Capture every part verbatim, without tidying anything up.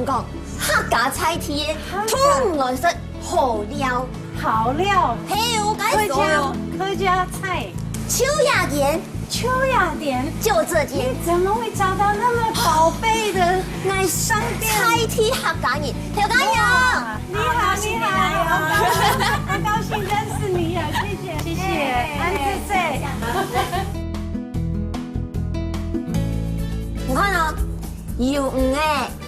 講，客家菜係个，客家。通來食好料。好料。係，𠊎客家，講哦。客家菜。秋雅典。秋雅典。就這間。你怎麼會找到那麼寶貝的，哎，商店？菜係客家人，客家人。哇，你好，你好，好高興，好高興認識你啊，謝謝，謝謝，哎，安子妹。你看哦，有魚个，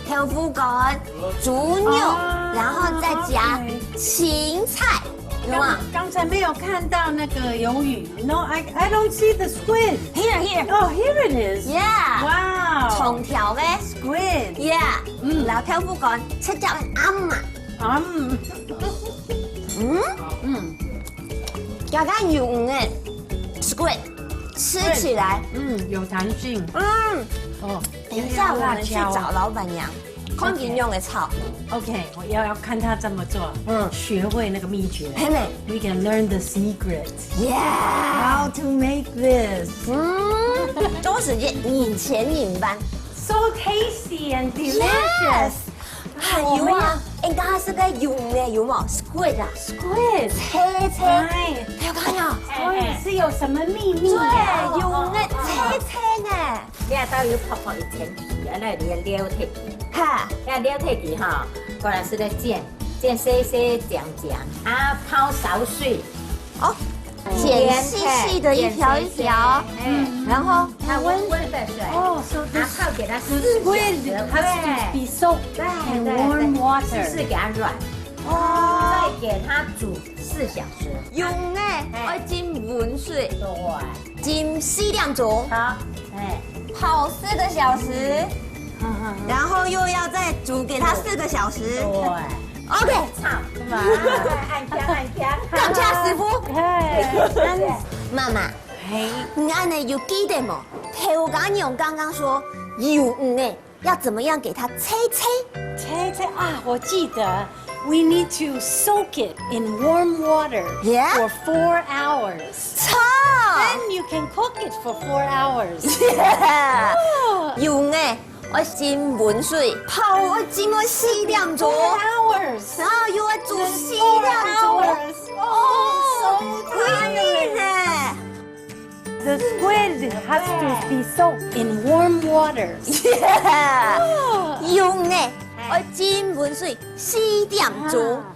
豆腐干、豬肉，哦，然後再加，OK。芹菜，有嗎？剛，剛才沒有看到那個魷魚。No, I, I don't see the squid. Here, here. Oh, here it is. Yeah. Wow. 長條个。Squid. Yeah. 嗯。然後豆腐干，切條个暗嘛。嗯。嗯。嗯。剛剛有魚个 squid，吃起來。嗯，有彈性。嗯。哦。 等一下我們去找老闆娘，看佢用个炒。OK，我要，要看她怎麼做，嗯。學會那個秘訣。係無？We can learn the secret. Yeah. How to make this. 嗯，都係一人前人班。So tasty and delicious. Yes. 還有啊，應該係个有个，有無？Squid啊。Squid。脆脆。哎。有看到？哎，哎。Squid是有什麼秘密啊？對，有个脆脆呢。 你啊，都有薄薄一層皮，啊，來你撩忒佢。哈。你啊，撩忒佢哈，過來係來剪，剪細細剪剪，啊，泡燒水。哦，剪細細的一條一條，剪細細，嗯。然後？啊，溫溫的水，哦，so啊，泡給它四小時，the squid has to be soaked，對，in warm water。對，對，對，試試給它軟，哦。再給它煮四小時。用个，哎。愛浸溫水。對。 浸四點鐘，好，哎。泡四個小時，嗯，嗯，嗯。然後又要再煮給它四個小時。對。OK。炒，嘛，按壓，按壓。感謝師傅。哎，媽媽，哎。你恁呢有記得無？頭家娘剛剛說有魚个， 要怎麼樣給它脆脆？脆脆啊，我記得，we need to soak it in warm water, yeah, for four hours. 著。Then you can cook it for four hours. Yeah. 哦。用个，愛浸溫水，泡愛浸愛四點鐘。Four hours. 然後又愛煮四點鐘。Four hours. Oh, so tiring. 幾日呢？ The squid has to be soaked in warm water. Yeah. 哦。用个，哎。愛浸溫水四點鐘。啊。